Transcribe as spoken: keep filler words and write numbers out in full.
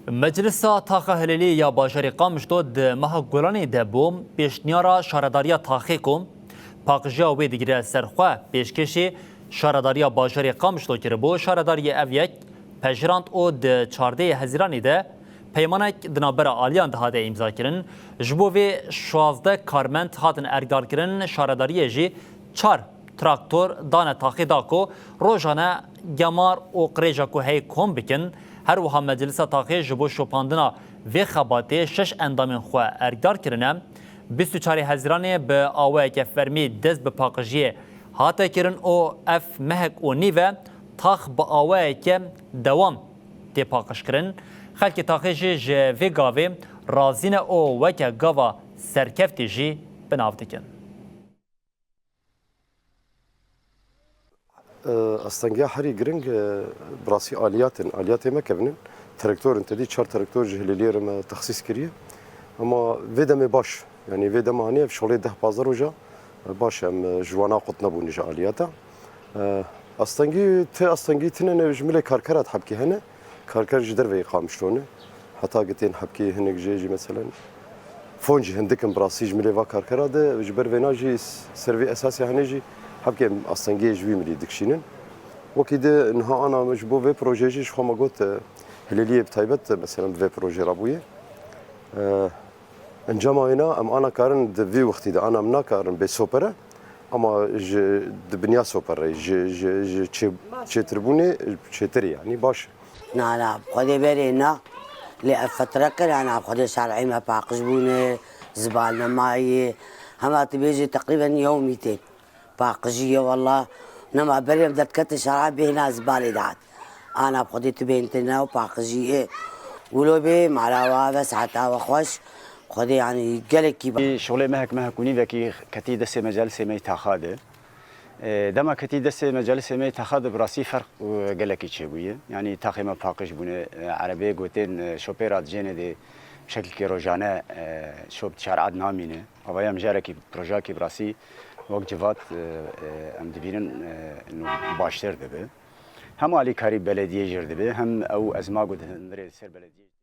Meclisa Taxa Hilêliyê ya Bajarê Qamişlo di meha Gulanê de bû. Pêşniyara şaredariya taxê ku paqijiya wê digire ser xwe, pêşkêşî şaredariya Bajarê Qamişlo kiribû. Şaredariyê ev yek pejirand û di çardehê Hezîranê de peymanek di navbera aliyan de hate îmzakirin. Ji bo vê şazdeh karmend hatin erkdarkirin, şaredariyê jî çar traktor dane taxê da ku rojane gemar û qirêja ku heye kom bikin. Her wiha Meclisa Taxê ji bo şopandina vê xebatê şeş endamên xwe erkdar kirine. Bîst û çarê Hezîranê bi awayeke fermî dest bi paqijiyê hate kirin û ev mehek û nîv e tax bi awayeke dewam tê paqijkirin. Xelkê taxê jî ji vê gavê razî ne û weke gava serkeftî jî bi nav dikin. Astengiya herî giring, e, bi rastî aliyat in. Aliyatê me kevin in. Traktor in, tedî çar traktor ji Hilêliyê re me texsîs kiriye. Ama vê demê baş, yanî vê dema hanî ev şolê deh pazdeh roja, e, baş e, em, e, ji wana qut nebûne ji aliyata. E, astengî, ti astengî tine ne ji milê karkera di Hebkê hene. Karker ji derveyî Qamişlo ne. Heta ki tên Hebkê hinek jê jî meselen fon jî hindik in bi rastî ji milê va karkera de. Ji ber vêna jî ser vê esasê hene jî Hebkê em astengiyê ji vî milî dikişînin. Wekî di niha ana ji bo vê projeyê jî ji xwe me got, e, Hilêliyê bi taybet, e, meselen bi vê projeyê re bûye. E, Encama wêna em ana karin di vî wextî de ana em nakarin bê sopere, ama ji di binya sopere, ji, ji, ji çê, çêtirbûnê çêtir e, yanî baş e. Na, na, bi Xwedê berê na. Lê ev fetre kir, ana bi Xwedê şarê me paqij bûne, zibal nemayê. Hema tu bêjî teqrîben yewmî tên. Paqijî ye wela. Nema berê em derdikete şara bêhna zibalê dihat. Ana bi Xwedê tu bêhn tê ne û paqijî ye. Wilo bê, mala we ave, seheta we xweş. Xwedê yanî gelekî ba. Şixulê mehek, mehek û nîvekî ketî destê mecalisê me yê taxa de. E, dema ketî destê mecalisê me yê taxa de bi rastî ferq, e, gelekî çêbûye. Yanî taxê me paqij bûne, e, erebeyê gotên, e, şopê re dijêne dê şeklekê rojane, e, şop çar ed namîne. Avaya em jarekî projeyekî bi rastî wek civat, e, e, em dibînin, e, nû baştir dibe. Hem alîkarî belediyê jî dibe, hem ew ez ma got hundirê ser belediyê.